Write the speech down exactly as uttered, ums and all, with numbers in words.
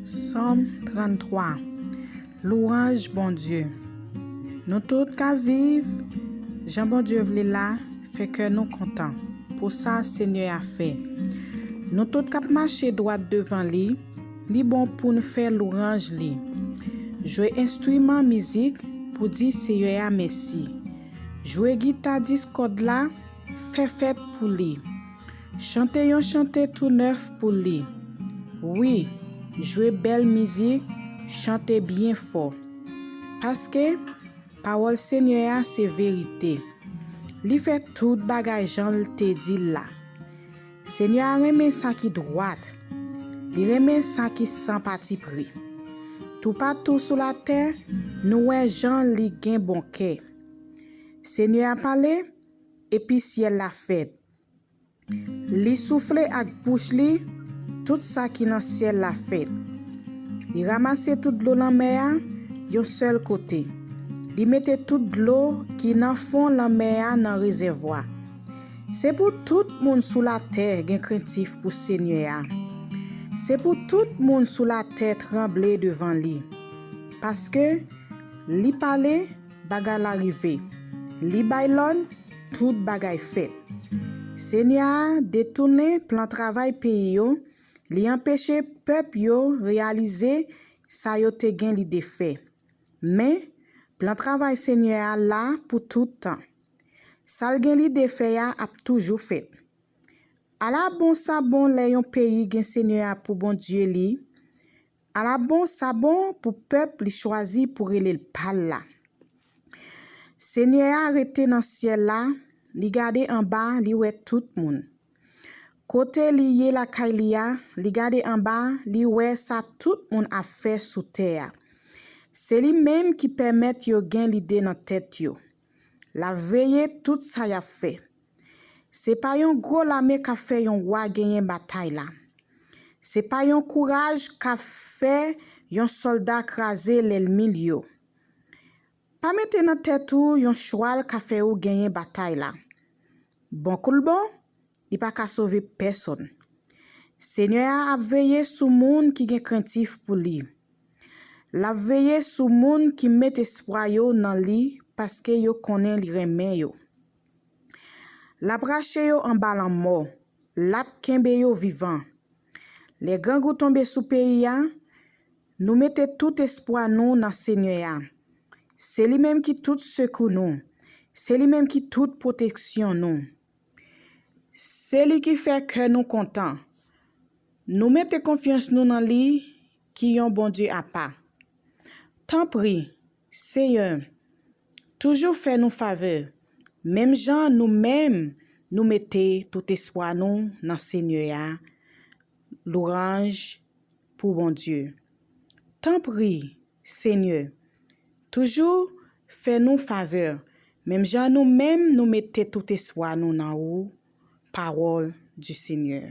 Sòm tranntwa. Lwanj Bondye. Nou tout k ap viv jan Bondye vle la, fè kè nou kontan pou sa Senyè a fè. Nou tout k ap mache dwat devan li, li bon pou n fè lwanj li. Jwe enstriman mizik pou di Senyè a mèsi. Jwe gita dis kòd la, fè fèt pou li. Chante yon chante tou nèf pou li. Wi, jwe bèl mizik, chante byen fò. Paske pawòl Senyè a se verite. Li fè tout bagay jan l te di l la. Senyè a renmen sa ki dwat. Li renmen sa ki san patipri. Toupatou sou latè, nou wè jan li gen bon kè. Senyè a pale, epi syèl la fèt. Li soufle ak bouch li, tout sa ki nan syèl la fèt. Li ranmase tout dlo lanmè a yon sèl kote. Li mete tout dlo ki nan fon lanmè a nan rezèvwa. Se pou tout moun sou latè gen krentif pou Senyè a. Se pou tout moun sou latè tranble devan li. Paske li pale, bagay la rive. Li bay lòd, tout bagay fèt. Senyè a detounen plan travay peyi yo, li anpeche pèp yo reyalize sa yo te gen lide fè. Men, plan travay Senyè a la pou tout tan. Sa l gen lide fè a ap toujou fèt. Ala bon sa bon lè yon peyi gen Senyè a pou Bondye li, ala bon sa bon pou pèp li chwazi pou rele l pa l la. Senyè a rete nan syèl la, li gade anba, li wè tout moun. Kote li ye lakay li a, li gade anba, li wè sa tout moun ap fè sou tè a. Se li menm ki pèmèt yo gen lide nan tèt yo. L ap veye tout sa y ap fè. Se pa yon gwo lame k ap fè yon wa genyen batay la. Se pa yon kouraj k ap fè yon sòlda kraze lènmi l yo. Pa mete nan tèt ou yon chwal ka fè ou genyen batay la. Bon kou l bon, li pa ka sove pèsonn. Senyè a ap veye sou moun ki gen krentif pou li. L ap veye sou moun ki met espwa yo nan li paske yo konnen li renmen yo. L ap rache yo anba lanmò, l ap kenbe yo vivan. Lè grangou tonbe sou peyi a, nou mete tout espwa nou nan Senyè a. Se li menm ki tout sekou nou, se li menm ki tout pwoteksyon nou. Se li ki fè kè nou kontan. Nou mete konfyans nou nan li ki yon Bondye apa. Tanpri, Seyè, toujou fè nou favè, menm jan nou menm nou mete tout espwa nou nan Senyè a. Lwanj pou Bondye. Tanpri, Senyè, toujou fè nou favè, menm jan nou menm nou mete tout espwa nou nan ou. Parole du Seigneur.